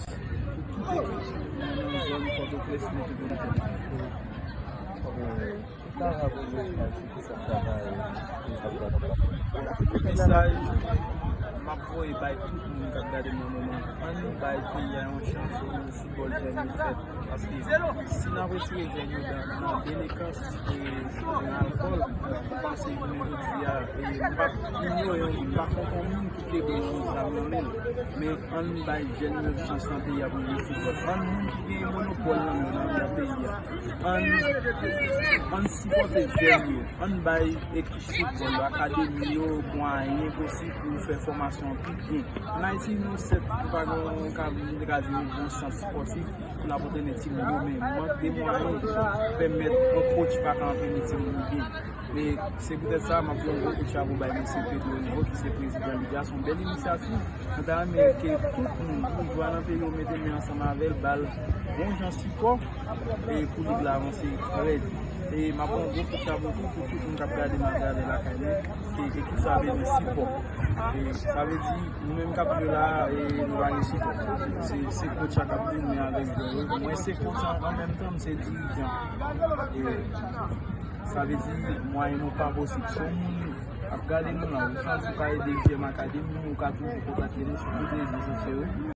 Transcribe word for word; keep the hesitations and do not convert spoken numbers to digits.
Tout ekip nan zòn Pòtoprens, nou te konekte. Mesaj m ap voye bay tout moun k ap gade m nan moman, ann bay peyi a yon chans pou foutbòl jèn yo fèt. Paske si n ap retire jèn yo nan, nan delenkan, e, nan alkòl, m panse jounen jodi a, e, m p ap inyore anyen, m pa kont yon moun ki kenbe yon zam nan men l. Men ann bay jèn yo chans nan peyi a pou yo jwe foutbòl. Ann moun ki gen monopòl nan men nan peyi a. Ann, ann sipòte jèn yo. Ann bay ekip foutbòl yo, akademi yo, mwayen posib pou fè fòmasyon an pi byen. Ann Ayiti, nou sèt, nou pa gen yon, nou ka di, yon gran sant espòtif pou n ap antrene timoun yo, men mank de mwayen pèmèt yon coach pa ka antrene timoun yo byen. Men se poutèt sa, m ap voye yon gwo kout chapo bay mesye Pedro Rivo, ki se prezidan lig la. Se yon bèl inisyativ. Mwen ta renmen ke tout moun, boujwa nan peyi yo, mete men ansanm avè l, ba l bon jan sipò, e pou lig la avanse trè byen. E m ap voye yon gwo kout chapo tou pou tout moun k ap gade m atravè lakay mwen, ke ekip sa bezwen sipò. E sa vle di, nou menm k ap jwe la, e nou pa gen sipò. Se, se coach la k ap goumen avèk jwè yo. Mwen se coach an, an menm tan, m se dirijan. E sa vle di, mwayen nou pa posib. Si yon moun ap gade nou la, ou santi ou ka ede J M Academy, ou ka toujou kontakte nou sou tout rezo sosyo yo.